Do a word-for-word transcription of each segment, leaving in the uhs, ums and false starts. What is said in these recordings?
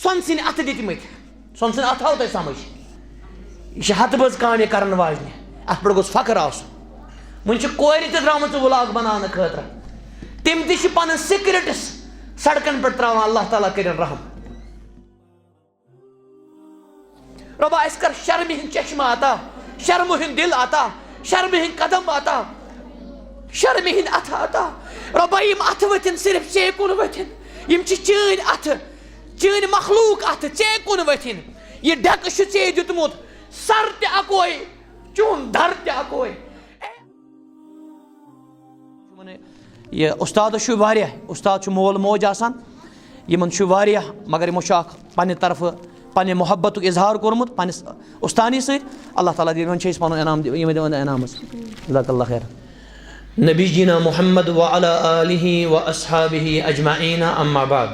سۄنہٕ سٕنٛدۍ اَتھٕ دِتمٕتۍ۔ سۄنہٕ سٕنٛدۍ اَتھٕ آو تۄہہِ سمجھ؟ یہِ چھِ ہَتہٕ بٔژ کامہِ کَرَن واجنہِ۔ اَتھ پٮ۪ٹھ گوٚژھ فخر آسُن۔ وۄنۍ چھِ کورِ تہِ درٛامٕژ vlog بَناونہٕ خٲطرٕ۔ تِم تہِ چھِ پَنٕنۍ secrets سڑکَن پٮ۪ٹھ ترٛاوان۔ اللہ تعالیٰ کٔرِن رحم۔ رۄبا، اَسہِ کر شرمہِ ہِنٛدۍ چشمہٕ عطا، شرمہٕ ہُنٛد دِل عطا، شرمہِ ہِنٛدۍ قدم عطا، شرمہِ ہِنٛدۍ اَتھٕ عطا۔ رۄبا، یِم اَتھٕ ؤتھِن صرف ژے کُن ؤتھِن۔ یِم چھِ چٲنۍ اَتھٕ، چٲنۍ مخلوق اَتھٕ ژے کُن ؤتھِن۔ یہِ ڈٮ۪کہٕ چھُ ژے دیُتمُت، سر تہِ اَکوے، چون در تہِ اَکوے۔ یہِ اُستادَس چھُ واریاہ، اُستاد چھُ مول موج آسان، یِمَن چھُ واریاہ، مگر یِمو چھُ اَکھ پنٛنہِ طرفہٕ پنٛنہِ محبتُک اظہار کوٚرمُت پنٛنِس اُستانی سۭتۍ۔ اللہ تعالیٰ دِیِن، وۄنۍ چھِ أسۍ پَنُن انعام دِ-، یِمَے دِوان انعامَس۔ جزاک اللہ خیر۔ نبینا محمد وعلی آلہ و اصحابہ اجمعین، اما بعد۔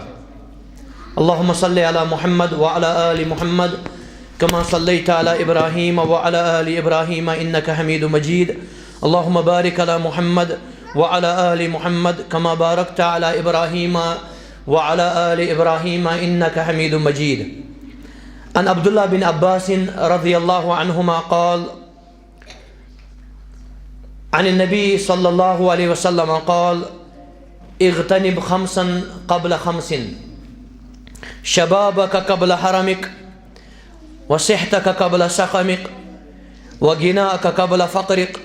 اللهم صل على محمد وعلى آل محمد كما صليت على إبراهيم وعلى آل إبراهيم إنك حميد مجيد. اللهم بارك على محمد وعلى آل محمد كما باركت على إبراهيم وعلى آل إبراهيم إنك حميد مجيد. عن عبد الله بن عباس رضي الله عنهما قال: عن النبي صلى الله عليه وسلم قال: اغتنم خمسا قبل خمس، شبابك قبل هرمك، وصحتك قبل سقمك، وغناك قبل فقرك،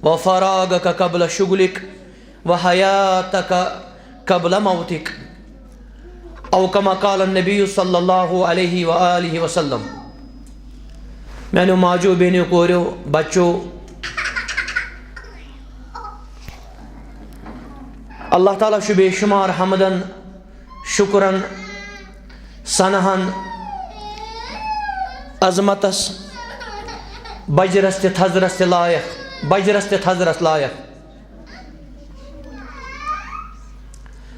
وفراغك قبل شغلك، وحياتك قبل موتك، أو كما قال النبي صلى الله عليه وآله وسلم. میانیو ماجو، بیٚنیو، کوریو، بچو، اللہ تعالیٰ چھُ بے شمار حمدن، شکرن، ثناہن، عظمتس، بجرس تہِ تھزرس تہِ لایق، بجرس تہِ تھزرس لایق۔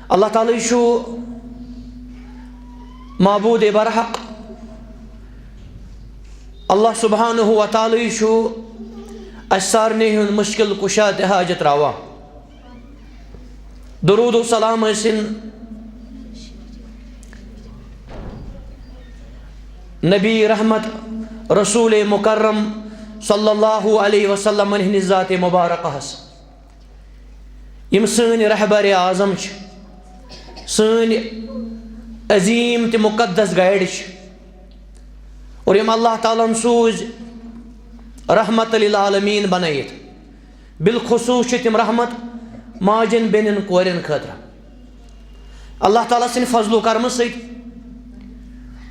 اللہ تعالیٰ چھُ معبود برحق۔ اللہ سبحانہ و تعالیٰ چھُ اَسہِ سارنٕے ہُنٛد مُشکِل کُشا تہٕ حاجت روا۔ درود و سلام ٲسِن نبی رحمت رسول مکرم صلی اللہ علیہ وسلم ہٕنٛدِ ذات مبارکہس۔ یِم سٲنۍ رہبر اعظم چھِ، سٲنۍ عظیم تہٕ مقدس گائیڈ چھِ، اور یِم اللہ تعالیٰ ہن سوٗزۍ رحمت للعالمین بنٲیِتھ۔ بالخصوص چھِ تِم رحمت ماجن، بیٚنٮ۪ن، کورٮ۪ن خٲطرٕ۔ اللہ تعالیٰ سٕنٛدِ فضل و کرمہٕ سۭتۍ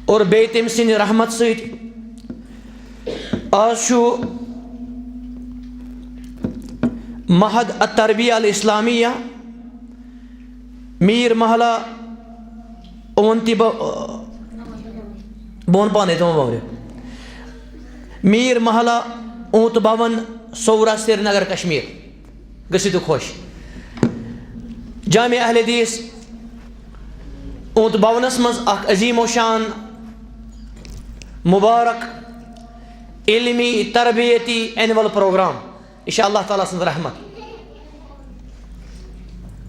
اور بیٚیہِ تٔمۍ سٕنٛدِ رحمت سۭتۍ آز چھُ معہد التربیہ الاسلامیہ، میر محلہ اونتی ب-، بہٕ وَنہٕ پانے تِمو بابرِ۔ میر محلہ اونت بھون، صورہ، سرینگر، کشمیر۔ گٔژھِو تُہۍ خۄش۔ جامع اہل حدیث اونت بھونس منٛز اکھ عظیم و شان مبارک علمی تربیتی اینول پروگرام۔ یہِ چھِ اللہ تعالیٰ سٕنٛز رحمت۔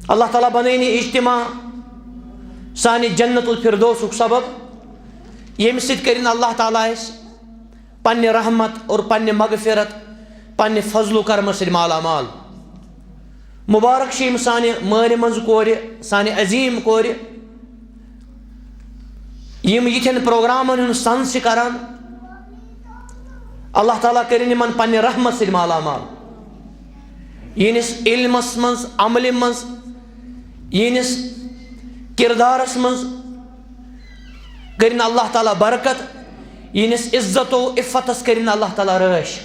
اللہ تعالیٰ بنٲیِن یہِ اجتماع سانہِ جنت الفردوسُک سبب، ییٚمہِ سۭتۍ کٔرِن اللہ تعالیٰ اَسہِ پننہِ رحمت اور پننہِ مغفرت، پننہِ فضل و کرمہٕ سۭتۍ مالا مال۔ مبارک چھِ یِم سانہِ مٲلۍ منٛز کورِ، سانہِ عظیٖم کورِ، یِم یِتھٮ۪ن پروگرامن ہُنٛد سنس چھِ کران۔ اللہ تعالیٰ کٔرِن یِمن پننہِ رحمت سۭتۍ مالا مال۔ یِہنٛدِس علمس منٛز، عملہِ منٛز، یِہنٛدِس کردارس منٛز کٔرِن اللہ تعالیٰ برکت، یِہنٛدِس عزت و عفتس کٔرِن اللہ تعالیٰ رٲچھ۔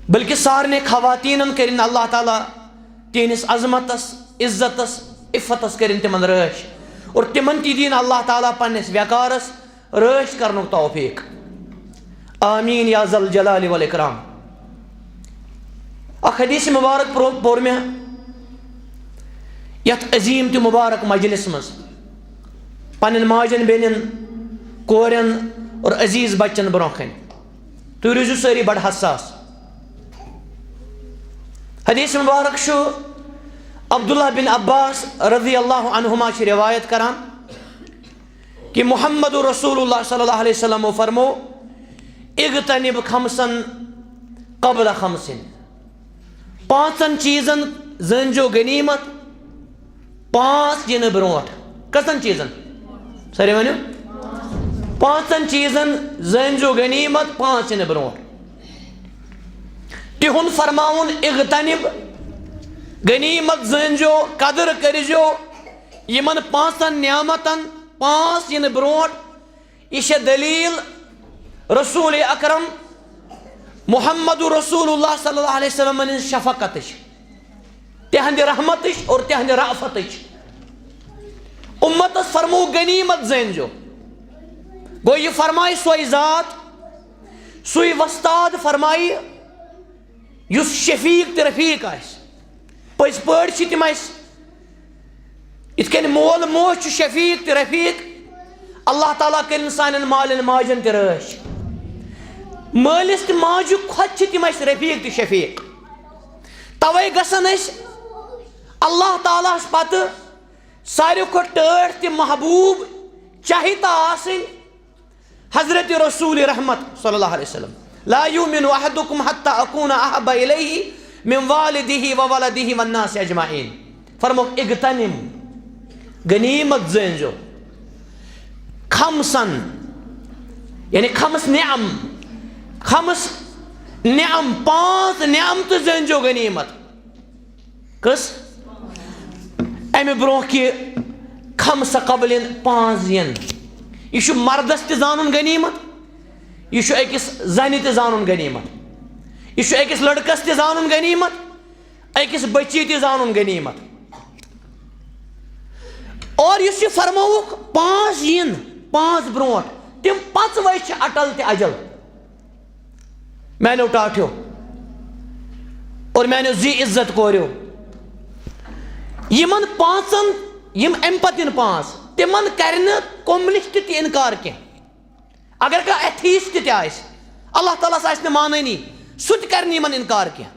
بلکہ سارنٕے خواتیٖنن کٔرِن اللہ تعالیٰ تِہنٛدِس عظمتس، عزتس، عفتس کٔرِن تِمن رٲچھ۔ اور تِمن تہِ دِیِن اللہ تعالیٰ پننِس وقارس رٲچھ کرنُک توفیق۔ آمین یا ذا الجلال والاکرام۔ اکھ حدیث مبارک پرو-، پوٚر مےٚ یتھ عظیٖم تہٕ مبارک مجلس منٛز پننٮ۪ن ماجن، بیٚنٮ۪ن، کورٮ۪ن اور عزیٖز بچن برونٛہہ کنہِ۔ تُہۍ روٗزِو سٲری بڑٕ حساس۔ حدیث مبارک چھُ عبداللہ بن عباس رضی اللہ عنہما چھِ روایت کران، کہ محمد رسول اللہ صلی اللہ علیہ وسلم فرمو، اغتنم خمسن قبل خمسن، پانٛژن چیٖزن زٲنۍزیو غنیٖمت پانٛژھ یِنہٕ برونٛٹھ۔ کٔژن چیٖزن؟ سٲری ؤنِو۔ پانٛژن چیٖزن زٲنۍزیو غنیٖمت پانٛژھ یِنہٕ برونٛٹھ۔ تِہُنٛد فرماوُن، اغتنم، غنیٖمت زٲنۍزیو، قدٕر کٔرۍزیو یِمن پانٛژن نعمتن، پانٛژھ یِنہٕ برونٛٹھ۔ یہِ چھےٚ دٔلیٖل رسول اکرم محمد رسول اللہ صلی اللہ علیہ وسلم ہٕنٛز شفقتٕچ، تِہنٛدِ رحمتٕچ اور تِہنٛدِ رأفتٕچ۔ اُمتس فرموو غنیٖمت زٲنۍزیو۔ گوٚو، یہِ فرمایہِ سۄے ذات، سُے وۄستاد فرمایہِ، یُس شفیق تہٕ رفیق آسہِ۔ پٔزۍ پٲٹھۍ چھِ تِم اَسہِ۔ یِتھ کٔنۍ مول موج چھُ شفیق تہٕ رفیق، اللہ تعالیٰ کٔرِن سانٮ۪ن مالٮ۪ن ماجٮ۪ن تہِ رٲچھ۔ مٲلِس تہٕ ماجہِ کھۄتہٕ چھِ تِم اَسہِ رفیق تہٕ شفیق۔ توے گژھن أسۍ اللہ تعالیٰ ہَس پتہٕ ساروی کھۄتہٕ ٹٲٹھۍ تہٕ محبوب چاہتا آسٕنۍ حضرت رسول رحمت صلی اللہ علیہ وسلم۔ لا یؤمن احدکم حتی اکون احب الیہ من والدہ و ولدہ والناس اجمعین۔ فرموکھ، اغتنم، غنیمت زٲنۍزیو، خمسن، یعنی خمس نعم، خمس نعم، پانٛژھ نعمتہٕ زٲنۍزیو غنیمت۔ کٔژ؟ اَمہِ برونٛہہ کہِ خمسہ قبلن پانٛژھ یِن۔ یہِ چھُ مردس تہِ زانُن غنیمت، یہِ چھُ أکِس زنہِ تہِ زانُن غنیمت، یہِ چھُ أکِس لڑکس تہِ زانُن غنیمت، أکِس بچی تہِ زانُن غنیمت۔ اور یُس یہِ فرمووُکھ، پانٛژھ یِن، پانٛژھ برونٛٹھ، تِم پانٛژوے چھِ اٹل تہٕ اجل۔ میانیو ٹاٹھیو اور میانیو زی عزت کوریو، یِمن پانٛژن، یِم امہِ پتہٕ یِن پانٛژھ، تِمن کرِ نہٕ communist تہِ انکار کینٛہہ۔ اگر کانٛہہ atheist تہِ آسہِ، اللہ تعالیٰ ہس آسہِ نہٕ مانٲنی، سُہ تہِ کرِ نہٕ یِمن انکار کینٛہہ۔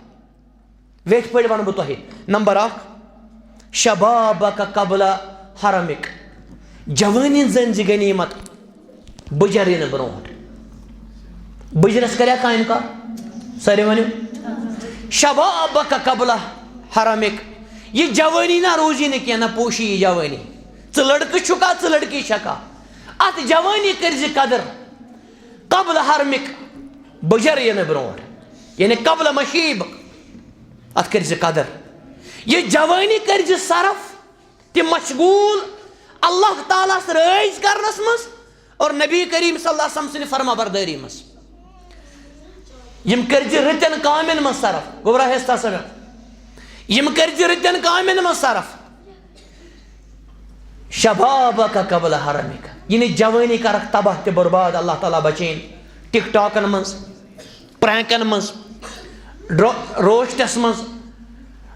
ویٹھۍ پٲٹھۍ ونہٕ بہٕ تۄہہِ۔ نمبر اکھ، شبابک قبل حرمک، جوٲنی زٲنۍزِ غنیمت۔ بٕجر یِنہٕ برونٛٹھ۔ بٕجرس کریا کانٛہہ انکار؟ سٲری ؤنِو، شبابک قبل حرمک۔ یہِ جوٲنی نہ روزی نہٕ کینٛہہ، نہ پوشی یہِ جوٲنی۔ ژٕ لڑکہٕ چھُکھا، ژٕ لڑکی چھکھا، اتھ جوٲنی کٔرزِ قدر۔ قبل حرمک، بٕجر یِنہٕ برونٛٹھ، یعنی قبل مشیبک، اتھ کٔرزِ قدر۔ یہِ جوٲنی کٔرزِ صرف تہِ مشغول اللہ تعالیٰ ہس رٲضۍ کرنس منٛز اور نبی کریم صلی اللہ علیہ وسلم سٕنٛدِ فرما بردٲری منٛز۔ یِم کٔرزِ رٕتٮ۪ن کامٮ۪ن منٛز صرف۔ گوٚبرا ہیستا سمجھ؟ یِم کٔرزِ رٕتٮ۪ن کامٮ۪ن منٛز صرف۔ شبابک قبل حرمک، یعنی جوٲنی کرکھ تباہ تہٕ برباد، اللہ تعالیٰ بچٲیِن۔ ٹک ٹاکن منٛز، پرینکن منٛز، ڈرو-، روسٹس منٛز،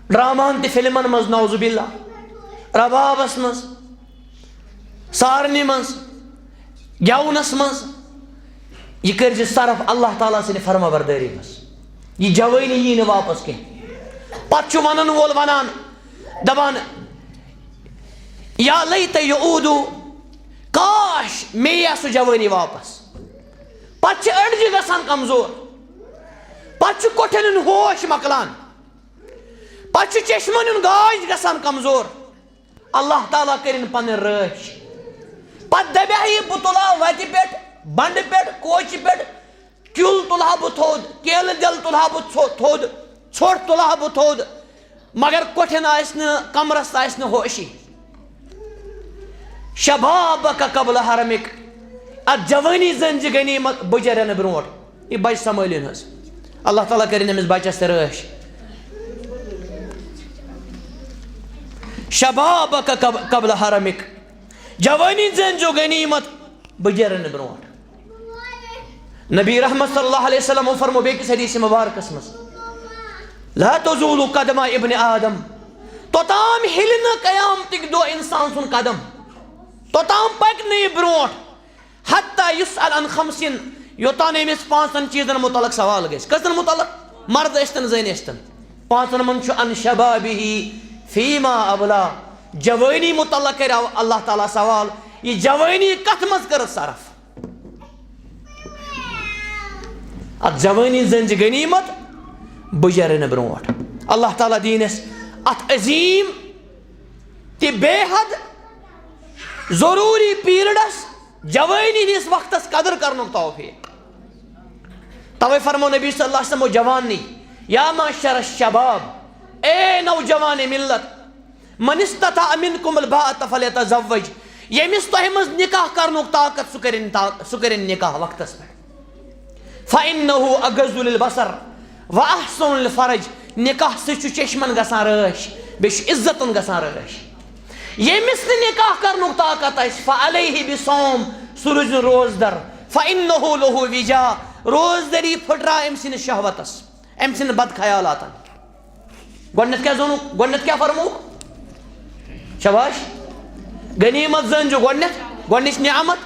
ڈراماہن تہٕ فلمن منٛز، نعوذ باللہ، ربابس منٛز، سارنی منٛز، گٮ۪ونس منٛز۔ یہِ کٔرزِ صرف اللہ تعالیٰ سٕنٛدِ فرما بردٲری منٛز۔ یہِ جوٲنی یی نہٕ واپس کینٛہہ۔ پتہٕ چھُ ونن وول ونان، دپان، یا لیت یعود، کاش مےٚ یی ہا سُہ جوٲنی واپس۔ پتہٕ چھِ أڈجہِ گژھان کمزور، پتہٕ چھُ کوٹھٮ۪ن ہُنٛد ہوش مۄکلان، پتہٕ چھُ چشمن ہُنٛد گاش گژھان کمزور۔ اللہ تعالیٰ کٔرِن پنٕنۍ رٲچھ۔ پتہٕ دپہِ ہا یہِ، بہٕ تُلہٕ ہا وتہِ پٮ۪ٹھ، بنڈٕ پٮ۪ٹھ، کوچہِ پٮ۪ٹھ، کیُل تُلہٕ ہا بہٕ تھوٚد، کیلہٕ دٮ۪ل تُلہٕ ہا بہٕ ژھو-، تھوٚد، ژھۄٹھ تُلہٕ ہا بہٕ تھوٚد، مگر کوٹھٮ۪ن آسہِ نہٕ، کمرس آسہِ نہٕ ہوشی۔ شبابک قبل حرمک، اتھ جوٲنی زٲنۍزِ غنیمت بٕجر یِنہٕ برونٛٹھ۔ یہِ بچہِ سنبھٲلِن حظ۔ اللہ تعالیٰ کٔرِن أمِس بچس تہِ رٲچھ۔ شبابک قب-، قبل حرمک، جوٲنی زٲنۍزیو غنیمت بٕجر یِنہٕ برونٛٹھ۔ نبی رحمت صلی اللہ علیہ وسلم فرمو بیٚکِس حدیث مبارکس منٛز، لا تزول قدم ابن آدم، توٚتام ہِلہِ نہٕ قیامتٕکۍ دۄہ انسان سُنٛد قدم، توٚتام پکہِ نہٕ یہِ برونٛٹھ، حتی یسأل عن خمسن، یوٚتام أمِس پانٛژن چیٖزن متعلق سوال گژھِ۔ کٔژن متعلق؟ مرد ٲسۍتن، زٔنۍ ٲسۍتن۔ پانٛژن منٛز چھُ عن شبابہ فیما ابلا، جوٲنی متعلق کرِ اللہ تعالیٰ سوال، یہِ جوٲنی کتھ منٛز کٔرٕتھ صرف؟ اتھ جوٲنی زٲنۍ زِ غنیمت بُجرنہٕ برونٛٹھ۔ اللہ تعالیٰ دِیِن اَسہِ اتھ عظیٖم تہٕ بے حد ضروٗری پیریڈس، جوٲنی ہٕنٛدِس وقتس قدر کرنُک توفیق۔ توے فرمو نبی صلی اللہ علیہ وسلم جواننی، یا معشر الشباب، اے نوجوان ملت، من استطاع منکم الباءۃ فلیتزوج، ییٚمِس تۄہہِ منٛز نکاح کرنُک طاقت، سُہ کٔرِن تا-، سُہ کٔرِن نکاح وقتس پٮ۪ٹھ۔ فإنه أغض للبصر وأحصن للفرج، نکاح سۭتۍ چھُ چشمن گژھان رٲچھ، بیٚیہِ چھُ عزتن گژھان رٲچھ۔ ییٚمِس نہٕ نکاح کرنُک طاقت آسہِ، فعلیہ بالصوم، سُہ روٗزِن روزدر، فإنه له وجاء، روزدری پھٕٹراو أمۍ سٕنٛدِس شہوتس، أمۍ سٕنٛدٮ۪ن بدخیالاتن۔ گۄڈٕنٮ۪تھ کیٛاہ زونُکھ؟ گۄڈٕنٮ۪تھ کیٛاہ فرمووُکھ؟ شاباش۔ غنیمت زٲنۍ زِ گۄڈٕنٮ۪تھ، گۄڈٕنِچ نعمت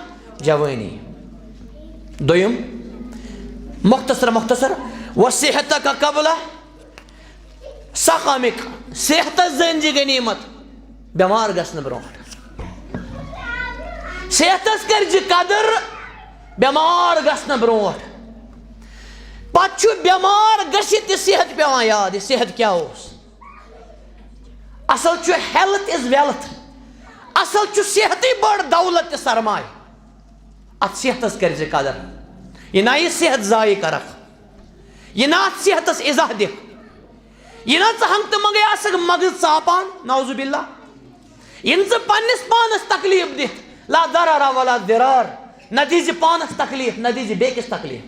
جوٲنی۔ دوٚیِم، مختصر مختصر، وصحتک قبل سقمک، صحتس زٲنۍ زِ غنیمت، بٮ۪مار گژھنہٕ برونٛٹھ۔ صحتس کٔرۍ زِ قدر، بٮ۪مار گژھنہٕ برونٛٹھ۔ پتہٕ چھُ بٮ۪مار گٔژھِتھ تہِ صحت پٮ۪وان یاد، یہِ صحت کیٛاہ اوس۔ اصل چھُ health is wealth۔ اصل چھُ صحتٕے بٔڑ دولت تہٕ سرمایہ۔ اتھ صحتس کٔرۍ زِ قدر۔ یہِ نہ یہِ صحت ضایع کرکھ۔ یہِ نہ اتھ صحتس ایزا دِکھ۔ یہِ نہ ژٕ ہنگ تہٕ منگے آسکھ مغز ژاپان، نعوذ باللہ۔ یہِ نہٕ ژٕ پننِس پانس تکلیف دِتھ، لا ضرر ولا ضرار، نہ دِزِ پانس تکلیف، نہ دِزِ بیٚکِس تکلیف۔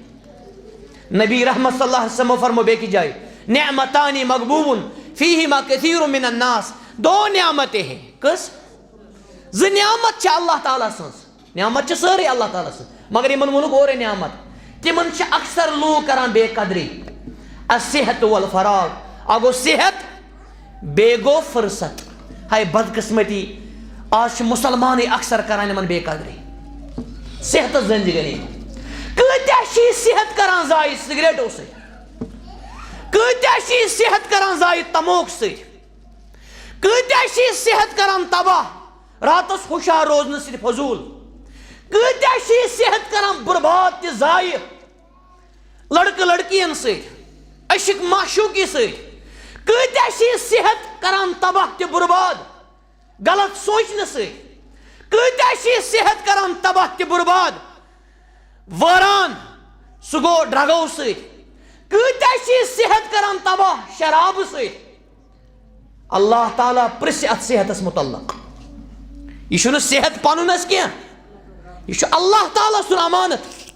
نبی رحمت صلی اللہ علیہ وسلم فرمو بیٚکِس جایہِ، نعمتان مغبون فیہما کثیر من الناس، دو نعمتیں ہیں۔ کٔژ؟ زٕ نعمت چھِ اللہ تعالیٰ سٕنٛز۔ نعمت چھِ سٲرٕے اللہ تعالیٰ سٕنٛز، مگر یِمن ووٚنُکھ اورَے نعمت۔ تِمن چھِ اکثر لوٗکھ کران بے قدری۔ الصحت والفراغ، اکھ گوٚو صحت، بیٚیہِ گوٚو فرصت۔ ہاے بدقسمتی، آز چھِ مُسلمانٕے اکثر کران یِمن بے قدری۔ صحتس زندگی غنیمت۔ کۭتیاہ چھِ یہِ صحت کران ضایع سگریٹو سۭتۍ؟ کۭتیاہ چھِ یہِ صحت کران ضایع تموک سۭتۍ؟ کۭتیاہ چھِ یہِ صحت کران تباہ راتس ہُشار روزنہٕ سۭتۍ فضوٗل؟ کۭتیاہ چھِ یہِ صحت کران برباد تہِ ضایع لڑکہٕ لڑکِین سۭتۍ، عشق معشوقی سۭتۍ؟ کۭتیاہ چھِ یہِ صحت کران تباہ تہِ برباد غلط سونچنہٕ سۭتۍ؟ کۭتیاہ چھِ یہِ صحت کران تباہ تہِ برباد وٲران، سُہ گوٚو ڈرگو سۭتۍ؟ کۭتیاہ چھِ یہِ صحت کران تباہ شرابہٕ سۭتۍ؟ اللہ تعالیٰ پرژھِ اتھ صحتس متعلق۔ یہِ چھُنہٕ صحت پنُن اسہِ کینٛہہ، یہِ چھُ اللہ تعالیٰ سُنٛد امانت۔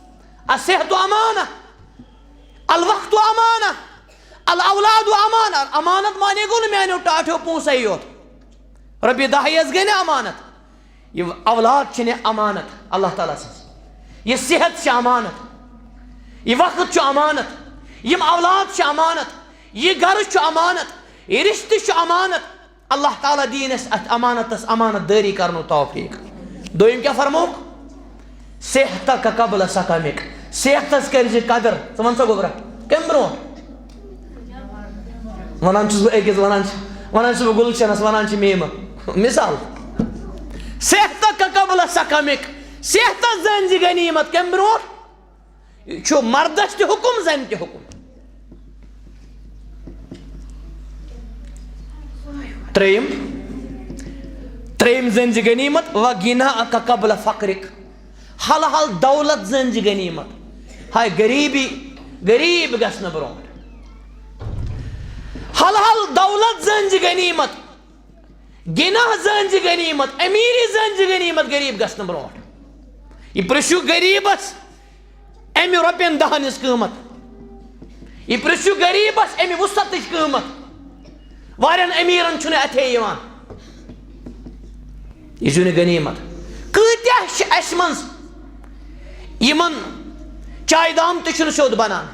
الصحت امانہ، الوقت امانہ، الاولاد امانہ۔ امانت معنی گوٚو نہٕ میانیو ٹاٹھیو پونٛسے یوت۔ رۄپیہِ دَہ یَس گٔے نہٕ امانت۔ یہِ اولاد چھِ نہٕ امانت اللہ تعالیٰ سٕنٛز۔ یہِ صحت چھِ امانت۔ یہِ وقت چھُ امانت۔ یِم اولاد چھِ امانت۔ یہِ گرٕ چھُ امانت۔ یہِ رشتہٕ چھُ امانت۔ اللہ تعالیٰ دِیِن اَسہِ اَتھ امانتس امانت دٲری کرنُک توفیق۔ دوٚیِم کیٛاہ فرمووُکھ؟ صحتک قبل سقمک، صحتس کٔرۍ زِ قدر۔ ژٕ وَن سا گوٚبرا، کَمہِ برونٛٹھ؟ وَنان چھُس بہٕ أکِس، وَنان چھِ، وَنان چھُس بہٕ گُلشنس، وَنان چھِ میٖمہٕ۔ مثال، صحتک قبل سقمک، صحتس زٲنۍ زِ غنیمت۔ کَمہِ برونٛٹھ؟ یہِ چھُ مردس تہِ حُکم، زنہِ تہِ حُکم۔ ترٛیٚیِم، ترٛیٚیِم زٲنۍ زِ غنیمت، و غناک قبل فقرک۔ حلحل دولت زٲنۍ زِ غنیمت۔ ہاے غریبی، غریب گژھنہٕ برونٛٹھ۔ حلحل دولت زٲنۍ زِ غنیمت۔ غناہ زٲنۍ زِ غنیمت، امیٖری زٲنۍ زِ غنیمت، غریب گژھنہٕ برونٛٹھ۔ یہِ پرٛژھِو غریبس اَمہِ رۄپین دَہن ہٕنٛز قۭمت۔ یہِ پرٛژھِو غریبس اَمہِ وُسعتٕچ قۭمت۔ واریاہن امیٖرن چھُنہٕ اَتھے یِوان۔ یہِ زیُن غنیمت۔ کۭتیاہ چھِ اَسہِ منٛز یِمن چایہِ دام تہِ چھُنہٕ سیوٚد بنان؟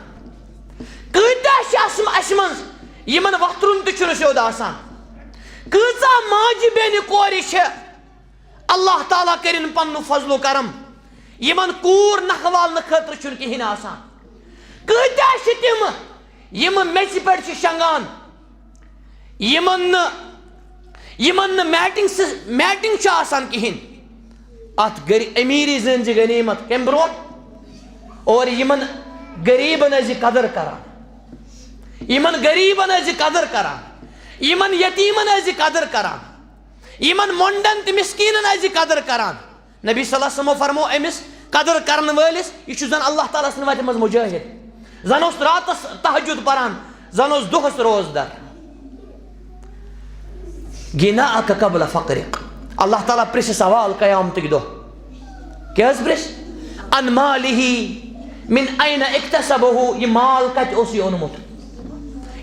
کۭتیاہ چھِ اَسہِ، اَسہِ منٛز یِمن وۄتھرُن تہِ چھُنہٕ سیوٚد آسان؟ کۭژاہ ماجہِ بیٚنہِ کورِ چھےٚ، اللہ تعالیٰ کٔرِن پنُن فضل و کرم، یِمن کوٗر نکھٕ والنہٕ خٲطرٕ چھُنہٕ کِہیٖنۍ آسان؟ کۭتیاہ چھِ تِم یِم میٚژِ پٮ۪ٹھ چھِ شۄنٛگان، یِمن نہٕ، یِمن نہٕ میٹنگ سس-، میٹنگ چھِ آسان کِہیٖنۍ؟ اتھ گٔر امیٖری زٲنۍ زِ غنیٖمت کمہِ برونٛٹھ؟ اور یِمن غریٖبن ٲسۍ زِ قدر کران، یِمن غریٖبن ٲسۍ زِ قدر کران، یِمن یتیٖمن ٲسۍ زِ قدر کران، یِمن مۄنڈن تہٕ مسکیٖنن ٲسۍ زِ قدر کران۔ نبی صلی اللہ علیہ وسلمو فرمو أمِس قدر کرن وٲلِس، یہِ چھُ زن اللہ تعالیٰ سٕنٛدِ وتہِ منٛز مجاہد، زن اوس راتس تہجد پران، زن اوس دۄہس روزدر۔ غناءک قبل فقرک۔ اللہ تعالیٰ پرژھِ سوال قیامتٕکۍ دۄہ۔ کیٛاہ حظ پرژھِ؟ عن مالہ من این اکتسبہ، یہِ مال کتہِ اوس یہِ اوٚنمُت؟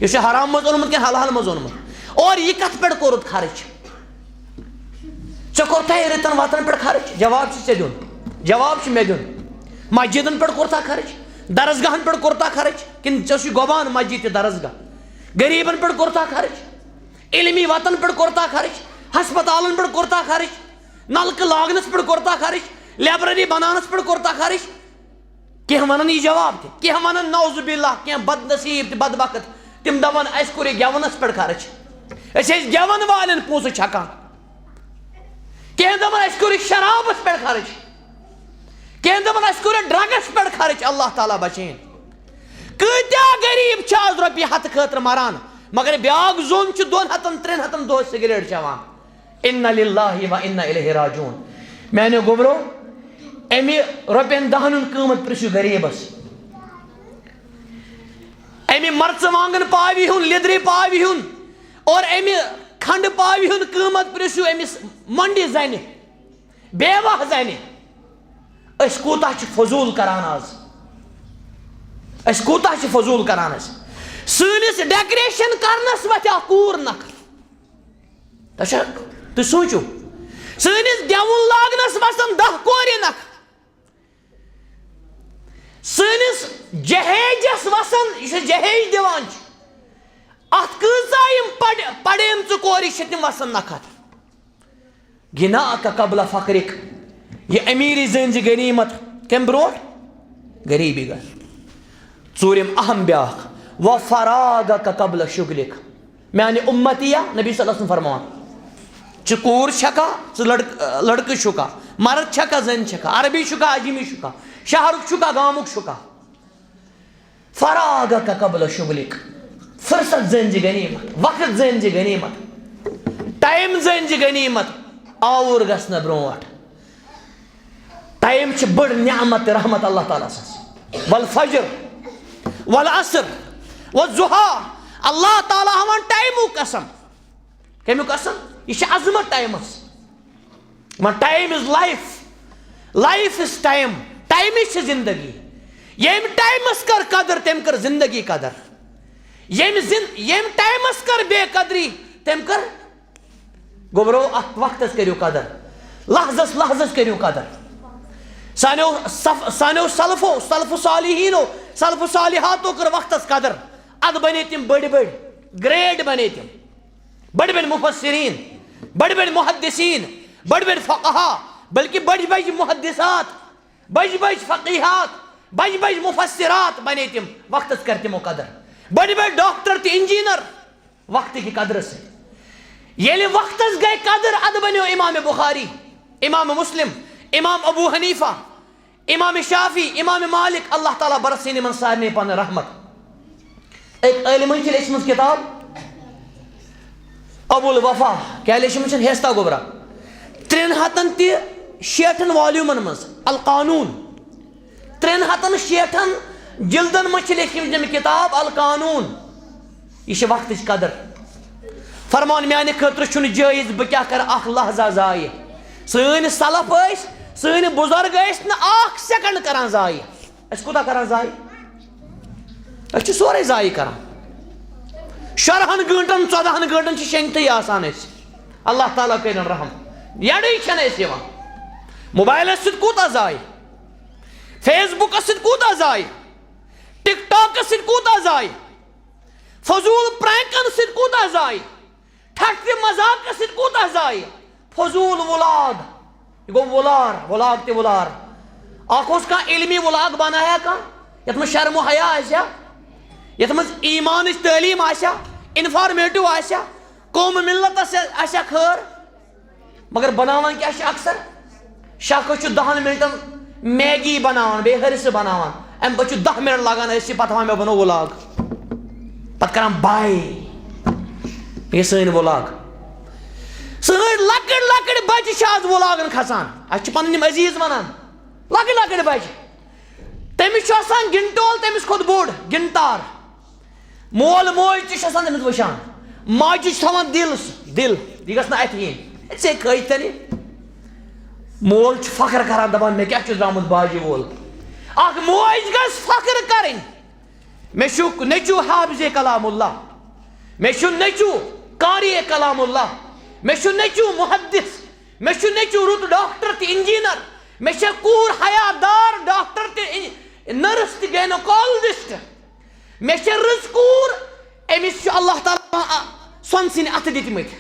یہِ چھُ حرام منٛز اوٚنمُت کِنہٕ حلال منٛز اوٚنمُت؟ اور یہِ کتھ پٮ۪ٹھ کوٚرُتھ خرٕچ؟ ژےٚ کوٚرتھا یہِ رٕتن وتن پٮ۪ٹھ خرٕچ؟ جواب چھُ ژےٚ دیُن، جواب چھُ مےٚ دیُن۔ مسجدن پٮ۪ٹھ کوٚرتھا خرٕچ؟ درسگاہن پٮ۪ٹھ کوٚرتھا خرٕچ؟ کِنہٕ ژےٚ چھُے گۄبان مسجد تہٕ درسگاہ؟ غریٖبن پٮ۪ٹھ کوٚرتھا خرٕچ؟ علمی وتن پٮ۪ٹھ کوٚرتھا خرٕچ؟ ہسپتالن پٮ۪ٹھ کوٚرتھا خرٕچ؟ نلکہٕ لاگنس پٮ۪ٹھ کوٚرتھا خرٕچ؟ لایبریری بناونس پٮ۪ٹھ کوٚرتھا خرٕچ؟ کینٛہہ ونن یہِ جواب تہِ، کینٛہہ ونن نعوذ باللہ، کینٛہہ بدنصیب تہٕ بدبخت، تِم دپن اسہِ کوٚر یہِ گٮ۪ونس پٮ۪ٹھ خرٕچ، أسۍ ٲسۍ گٮ۪ون والٮ۪ن پونٛسہٕ چھکان۔ کینٛہہ دپن اسہِ کوٚر یہِ شرابس پٮ۪ٹھ خرٕچ، کینٛہہ دپن اسہِ کوٚر یہِ ڈرگس پٮ۪ٹھ خرٕچ۔ اللہ تعالیٰ بچٲیِن۔ کۭتیاہ غریٖب چھِ آز رۄپیہِ ہتہٕ خٲطرٕ مران، مگر بیاکھ زوٚن چھُ دۄن ہتن ترٛٮ۪ن ہتن دۄہس سگریٹ چٮ۪وان۔ انا للہ و انا الیہ راجعون۔ میانیو گوبرو، امہِ رۄپین دہن ہُنٛد قۭمتھ پرژھِو غریٖبس۔ امہِ مرژٕوانٛگن پاوِ ہُنٛد، لیدرِ پاوِ ہُنٛد اور امہِ کھنڈٕ پاوِ ہُنٛد قۭمتھ پرژھِو أمِس مۄنڈِ زنہِ، بیوہ زنہِ۔ أسۍ کوٗتاہ چھِ فضوٗل کران آز؟ أسۍ کوٗتاہ چھِ فضوٗل کران؟ أسۍ سٲنِس ڈیکوریشن کرنس وتھِ اکھ کوٗر نکھٕ۔ اچھا، تُہۍ سوٗنٛچِو، سٲنِس گٮ۪وُن لاگنس وسن دَہ کورِ نکھٕ، سٲنِس جہیزس وسن، یُس أسۍ جہیز دِوان چھِ، اتھ کۭژاہ یِم پڑ-، پڑیمژٕ کورِ چھِ، تِم وسن نکھٕ۔ غناءک قبل فقرک، یہِ امیٖری زٲنۍ زِ غنیٖمت کمہِ برونٛٹھ؟ غریٖبی گژھ۔ ژوٗرِم اہم بیٛاکھ، و فراغک قبل شغلک۔ میانہِ اُمتی یا نبی صلی اللہ علیہ وسلم فرماوان، ژٕ کوٗر چھکا، ژٕ لڑک-، لڑکہٕ چھُکا، مرد چھکا، زٔنۍ چھکا، عربی چھُکا، عجمی چھُکا، شہرُک چھُکا، گامُک چھُکا؟ فراغک قبل شغلک، فرصت زٲنۍ زِ غنیٖمت، وقت زٲنۍ زِ غنیٖمت، ٹایم زٲنۍ زِ غنیٖمت، آوُر گژھنہٕ برونٛٹھ۔ ٹایم چھِ بٔڑ نعمت تہٕ رحمت اللہ تعالیٰ سٕنٛز۔ والفجر، والعصر، والضحیٰ۔ اللہ تعالیٰ ہاوان ٹایمُک قسم۔ کمیُک قسم؟ یہِ چھِ عظمت ٹایمس۔ وۄنۍ time is life، life is time، ٹایمٕچ چھِ زندگی۔ ییٚمۍ ٹایمس کٔر قدر، تٔمۍ کٔر زندگی قدر۔ ییٚمۍ زن-، ییٚمۍ ٹایمس کٔر بے قدری، تٔمۍ کٔر، گوٚبرو، اتھ وقتس کٔرِو قدر، لحظس لحظس کٔرِو قدر۔ سانیو صف-، سانیو سلفو، سلف صالحینو، سلف صالحاتو کٔر وقتس قدر۔ ادٕ بنے تِم بٔڑۍ بٔڑۍ، گریٹ بنے تِم۔ بٔڑۍ بٔڑۍ مفسرین، بٔڑۍ بٔڑۍ محدثین، بٔڑۍ بٔڑۍ فقہا، بلکہ بٔڑۍ بٔڑۍ محدثات، بٔڑۍ بٔڑۍ فقیہات، بٔڑۍ بٔڑۍ مفسرات بنے تِم، وقتس کر تِمو قدر۔ بٔڑۍ بٔڑۍ ڈاکٹر تہٕ انجینئر وقتہٕ کہِ قدرٕ سۭتۍ۔ ییٚلہِ وقتس گٔے قدر، ادٕ بنیو امام بخاری، امام مسلم، امام ابو حنیفہ، امام شافعی، امام مالک، اللہ تعالیٰ برسین یِمن سارنٕے پنٕنۍ رحمت۔ أکۍ عٲلمن چھِ لیچھمٕژ کِتاب ابو الوفا، کیٛاہ لیچھمٕژ چھَن؟ ہیستا گوٚبرا۔ ترٛٮ۪ن ہتن تہٕ شیٹھن والیومن منٛز القانون، ترٛٮ۪ن ہتن شیٹھن جلدن منٛز چھِ لیچھمٕژ یِم کِتاب القانون۔ یہِ چھِ وقتٕچ قدر۔ فرمان میانہِ خٲطرٕ چھُنہٕ جٲیز بہٕ کیٛاہ کرٕ اکھ لحظہ ضایع۔ سٲنۍ سلف ٲسۍ، سٲنۍ بُزرگ ٲسۍ نہٕ اکھ سیکنڈ کران ضایع۔ أسۍ کوٗتاہ کران ضایع؟ أسۍ چھِ سورُے ضایع کران۔ شُرہن گٲنٹن، ژۄدہن گٲنٹن چھِ شیٚنگتھٕے آسان أسۍ۔ اللہ تعالیٰ کٔرِن رحم۔ یڈٕے چھنہٕ اَسہِ یِوان۔ موبایلس سۭتۍ کوٗتاہ ضایع؟ فیس بُکس سۭتۍ کوٗتاہ ضایع؟ ٹک ٹاکس سۭتۍ کوٗتاہ ضایع؟ فضوٗل پرینکن سۭتۍ کوٗتاہ ضایع؟ ٹھٹھِ مذاقس سۭتۍ کوٗتاہ ضایع؟ فضوٗل وُلاگ۔ یہِ گوٚو وُلار، وُلاگ تہِ وُلار۔ اکھ اوس کانٛہہ علمی وُلاگ بنایا کانٛہہ، یتھ منٛز شرم و حیا آسہِ ہا، یتھ منٛز ایمانٕچ تعلیٖم آسہِ ہا، انفارمیٹو آسہِ ہا، قوم ملتس آسہِ ہا خٲر۔ مگر بناوان کیٛاہ چھِ اکثر؟ شخص چھُ دَہَن مِنٹَن میگی بَناوان، بیٚیہِ ۂرسہٕ بَناوان۔ اَمہِ پَتہٕ چھُ دَہ مِنٹ لَگان أتھۍ سۭتۍ، پَتہٕ ہاوان مےٚ بَنوو وٕلاگ۔ پَتہٕ کَران بَے۔ یہِ سٲنۍ وٕلاگ۔ سٲنۍ لۄکٕٹۍ لۄکٕٹۍ بَچہِ چھِ آز وٕلاگَن کھَسان۔ اَسہِ چھِ پَنٕنۍ یِم عزیٖز وَنان، لۄکٕٹۍ لۄکٕٹۍ بَچہِ۔ تٔمِس چھُ آسان گِنٹول تٔمِس کھۄتہٕ بوٚڑ، گِنٹار۔ مول موج تہِ چھِ آسان تٔمِس وٕچھان۔ ماجہِ چھِ تھاوان دِل، دِل، یہِ گژھِ نہٕ اَتھِ یِنۍ۔ ژےٚ کھٲج تیٚلہِ؟ مول چھُ فخر کران، دَپان، "مےٚ کیٛاہ چھُ درٛامُت باجہِ وول؟" اَکھ موج گژھِ فخر کَرٕنۍ، "مےٚ چھُ نیٚچوٗ حافظِ کلام اللہ، مےٚ چھُ نیٚچوٗ قاری کلام اللہ، مےٚ چھُ نیٚچوٗ محدث، مےٚ چھُ نیٚچوٗ رُت ڈاکٹر تہٕ انجینئر، مےٚ چھےٚ کوٗر حیا دار ڈاکٹر تہٕ اِن-، نٔرس تہٕ گینوکالجسٹ۔" مےٚ چھےٚ رٕژ کوٗر، أمِس چھُ اللہ تعالیٰ، آ، سۄنہٕ سٕنٛدۍ اَتھٕ دِتمٕتۍ۔